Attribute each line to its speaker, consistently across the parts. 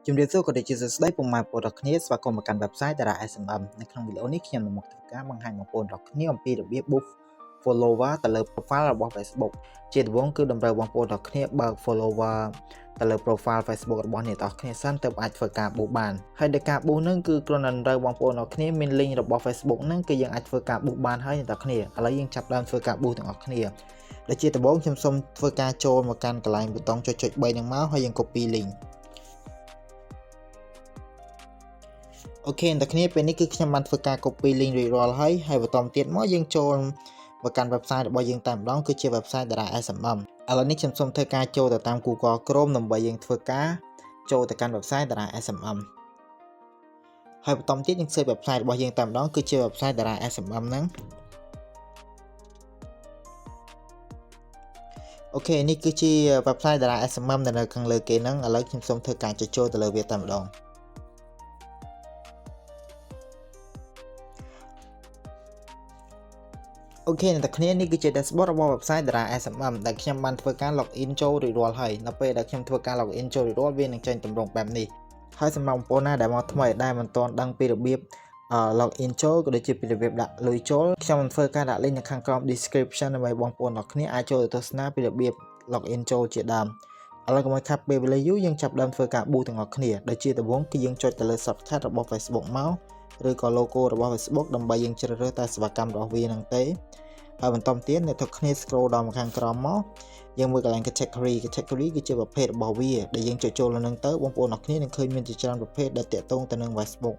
Speaker 1: ជំរាបសួរក៏ដូចជាសួស្តីពុកម៉ែបងប្អូនទាំងគ្នាស្វាគមន៍មកកាន់ website Dara SMM នៅក្នុងវីដេអូនេះខ្ញុំនឹងមកធ្វើការបង្ហាញបងប្អូនទាំងគ្នាអំពីរបៀប boost follower ទៅលើ profile របស់ Facebook ជាដំបូងគឺតម្រូវបងប្អូនទាំងគ្នាបើក follower ទៅលើ profile Facebook របស់អ្នកទាំងគ្នាសិនទើបអាចធ្វើការ boost បានហើយដោយការ boost ហ្នឹងគឺគ្រាន់តែតម្រូវបងប្អូនទាំងគ្នាមាន link របស់ Facebook ហ្នឹងគឺយើងអាចធ្វើការ boost បានហើយអ្នកទាំងគ្នាឥឡូវយើងចាប់ដើមធ្វើការ boost ទាំងអស់គ្នាដូចជាដំបូងខ្ញុំសូមធ្វើការចូលមកកាន់កន្លែងប៊ូតុងចុចចុច3ហ្នឹងមកហើយយើង copy link OK អ្នកគ្នាពេលនេះគឺខ្ញុំបានធ្វើការ copy link រួចរាល់ហើយហើយបន្តទៀតមកយើងចូលមកកាន់ website របស់យើងតែម្ដងគឺជា website Dara SMM ឥឡូវនេះខ្ញុំសូមធ្វើការចូលទៅតាម Google Chrome ដើម្បីយើងធ្វើការចូលទៅកាន់ website Dara SMM ហើយបន្តទៀតយើង search website របស់យើងតែម្ដងគឺជា website Dara SMM ហ្នឹង OK នេះគឺជា website Dara SMM ដែលនៅខាងលើគេហ្នឹងឥឡូវខ្ញុំសូមធ្វើការចុចចូលទៅលើវាតែម្ដង OK អ្នកទាំងគ្នានេះគឺជា dashboard របស់ website Dara SMM ដែលខ្ញុំបានធ្វើការ login ចូលរួចរាល់ហើយនៅពេលដែលខ្ញុំធ្វើការ login ចូលរួចរាល់វានឹងចេញទម្រង់បែបនេះហើយសម្រាប់បងប្អូនណាដែលមកថ្មីដែលមិនទាន់ដឹងពីរបៀប login ចូលក៏ដូចជាពីរបៀបដាក់លុយចូលខ្ញុំនឹងធ្វើការដាក់ link នៅខាងក្រោម description ដើម្បីបងប្អូនទាំងគ្នាអាចចូលទៅទស្សនាពីរបៀប login ចូលជាដើមឥឡូវកុំឲ្យខាប់ពេលវេលាយូរយើងចាប់ដើមធ្វើការប៊ូទាំងអស់គ្នាដែលជាដំបូងគឺយើងចុចទៅលើ shortcut របស់ Facebook មកឬក៏ logo របស់ Facebook ដើម្បីយើងជ្រើសរើសតែសេវាកម្មរបស់វានឹងទេហើយបន្តទៀតអ្នកទាំងគ្នា scroll ដល់មកខាងក្រោមមកយើងមើលកន្លែង category category គឺជាប្រភេទរបស់វាដែលយើងចុចចូលលើនឹងទៅបងប្អូនអរគ្នានឹងឃើញមានជាច្រើនប្រភេទដែលតាក់ទងទៅនឹង Facebook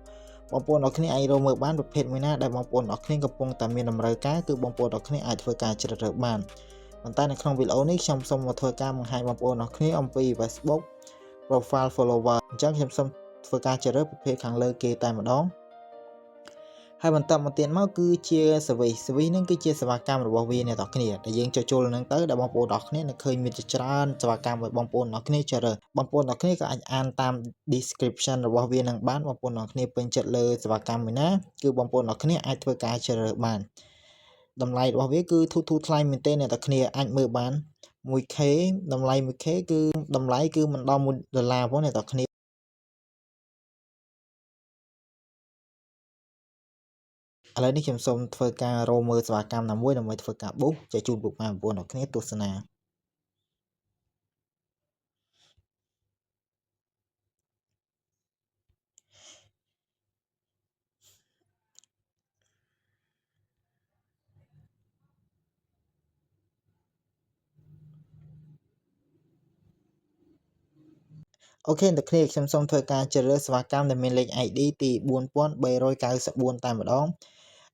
Speaker 1: បងប្អូនអរគ្នាអាចរកមើលបានប្រភេទមួយណាដែលបងប្អូនអរគ្នាកំពុងតែមានតម្រូវការគឺបងប្អូនអរគ្នាអាចធ្វើការជ្រើសរើសបានប៉ុន្តែនៅក្នុងវីដេអូនេះខ្ញុំសូមមកធ្វើការបង្ហាញបងប្អូនអរគ្នាអំពី Facebook profile follower អញ្ចឹងខ្ញុំសូមធ្វើការជ្រើសរើសប្រភេទខាងលើគេតែម្ដងហើយបន្តមកទៀតមកគឺជា service service ហ្នឹងគឺជាសេវាកម្មរបស់វាអ្នកទាំងគ្នាដែលយើងចុចចូលហ្នឹងទៅដែលបងប្អូនទាំងគ្នានឹងឃើញមានជាច្រើនសេវាកម្មឲ្យបងប្អូនទាំងគ្នាជ្រើសរើសបងប្អូនទាំងគ្នាក៏អាចអានតាម description របស់វានឹងបានបងប្អូនទាំងគ្នាពេញចិត្តលើសេវាកម្មមួយណាគឺបងប្អូនទាំងគ្នាអាចធ្វើការជ្រើសរើសបានតម្លៃរបស់វាគឺធូរធូរថ្លៃមែនទែនអ្នកទាំងគ្នាអាចមើលបាន 1K តម្លៃ 1K គឺតម្លៃគឺមិនដល់1ដុល្លារផងអ្នកទាំងគ្នាឥឡូវនេះខ្ញុំសូមធ្វើការរកមើលសេវាកម្មណាមួយដើម្បីធ្វើការប៊ូសចែកជូនពុកម៉ែបងប្អូនទាំងគ្នាទស្សនា OK អ្នកគ្នាខ្ញុំសូមធ្វើការជ្រើសរើសសេវាកម្មដែលមានលេខ ID ទី4394តែម្ដង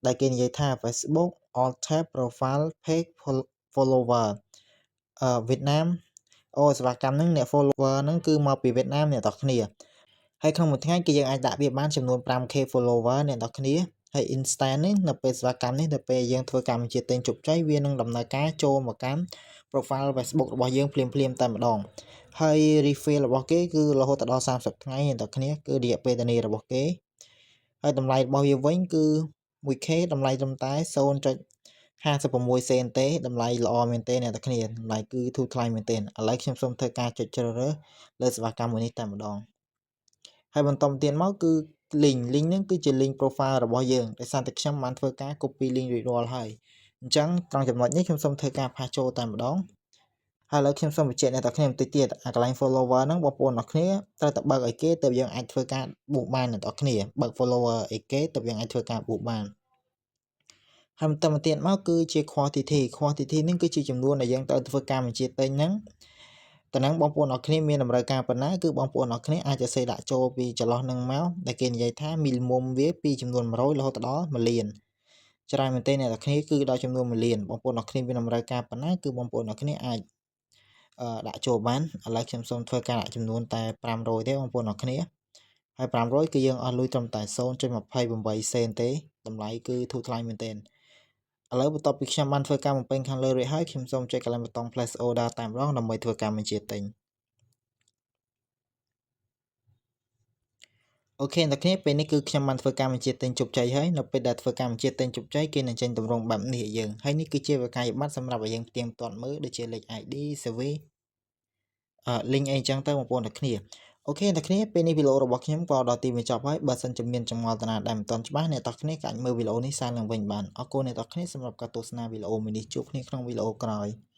Speaker 1: ដែលគេនិយាយថា Facebook All Tab Profile Page Follower អឺវៀតណាមអូសេវាកម្មហ្នឹងអ្នក follower ហ្នឹងគឺមកពីវៀតណាមអ្នកទាំងគ្នាហើយក្នុងមួយថ្ងៃគឺយើងអាចដាក់វាបានចំនួន 5K follower អ្នកទាំងគ្នាហើយ instant នេះនៅពេលសេវាកម្មនេះនៅពេលយើងធ្វើកម្មវិធីទិញជោគជ័យវានឹងដំណើរការចូលមកកាន់ profile Facebook របស់យើងភ្លាមភ្លាមតែម្ដងហើយ refill របស់គេគឺរហូតដល់30ថ្ងៃអ្នកទាំងគ្នាគឺរយៈពេលធានារបស់គេហើយតម្លៃរបស់វាវិញគឺ 1K តម្លៃត្រឹមតែ0.56សេនទេតម្លៃល្អមែនទេអ្នកទាំងគ្នាតម្លៃគឺធូរថ្លៃមែនទេឥឡូវខ្ញុំសូមធ្វើការចុចជ្រើសរើសលើសេវាកម្មមួយនេះតែម្ដងហើយបន្តទៀតមកគឺ link link ហ្នឹងគឺជា link profile របស់យើងដោយសារតែខ្ញុំបានធ្វើការ copy link រួចរាល់ហើយអញ្ចឹងត្រង់ចំណុចនេះខ្ញុំសូមធ្វើការ paste ចូលតែម្ដងហើយឥឡូវខ្ញុំសូមបញ្ជាក់អ្នកទាំងគ្នាបន្តិចទៀតអាកន្លែង follower ហ្នឹងបងប្អូនទាំងគ្នាត្រូវតែបើកឲ្យគេទើបយើងអាចធ្វើការបូកបានអ្នកទាំងគ្នាបើក follower ឲ្យគេទើបយើងអាចធ្វើការបូកបានហើយបន្តមកទៀតមកគឺជា quantity quantity ហ្នឹងគឺជាចំនួនដែលយើងត្រូវធ្វើការបញ្ជាទិញហ្នឹងតើនឹងបងប្អូនអរគ្នាមានតម្រូវការប៉ុណ្ណាគឺបងប្អូនអរគ្នាអាចจะសេដាក់ចូលពីចន្លោះនឹងមកដែលគេនិយាយថា minimum វាពីចំនួន100រហូតដល់1លានច្រើនមែនទែនអ្នកទាំងគ្នាគឺដល់ចំនួន1លានបងប្អូនអរគ្នាមានតម្រូវការប៉ុណ្ណាគឺបងប្អូនអរគ្នាអាចដាក់ចូលបានឥឡូវខ្ញុំសូមធ្វើការដាក់ចំនួនតែ500ទេបងប្អូនអរគ្នាហើយ500គឺយើងអស់លុយត្រឹមតែ0.28សេនទេតម្លៃគឺធូរថ្លៃមែនទែនឥឡូវបន្ទាប់ពីខ្ញុំបានធ្វើការបំពេញខាងលើរួចហើយខ្ញុំសូមចុចកន្លែងប៊ូតុង place order តែម្ដងដើម្បីធ្វើការបញ្ជាទិញ OK អ្នកគ្នាពេលនេះគឺខ្ញុំបានធ្វើការបញ្ជាទិញជោគជ័យហើយនៅពេលដែលធ្វើការបញ្ជាទិញជោគជ័យគេនឹងចេញទម្រង់បែបនេះឲ្យយើងហើយនេះគឺជាវិក័យប័ត្រសម្រាប់ឲ្យយើងផ្ទៀងផ្ទាត់មើលដូចជាលេខ ID CV អឺ link អីចឹងទៅបងប្អូនទាំងគ្នា OK អ្នកគ្នាពេលនេះវីដេអូរបស់ខ្ញុំក៏ដល់ទីបញ្ចប់ហើយបើសិនជាមានចម្ងល់តាណាដែលមិនទាន់ច្បាស់អ្នកទាំងគ្នាក៏អាចមើលវីដេអូនេះសារឡើងវិញបានអរគុណអ្នកទាំងគ្នាសម្រាប់ការទស្សនាវីដេអូមួយនេះជួបគ្នាក្នុងវីដេអូក្រោយ។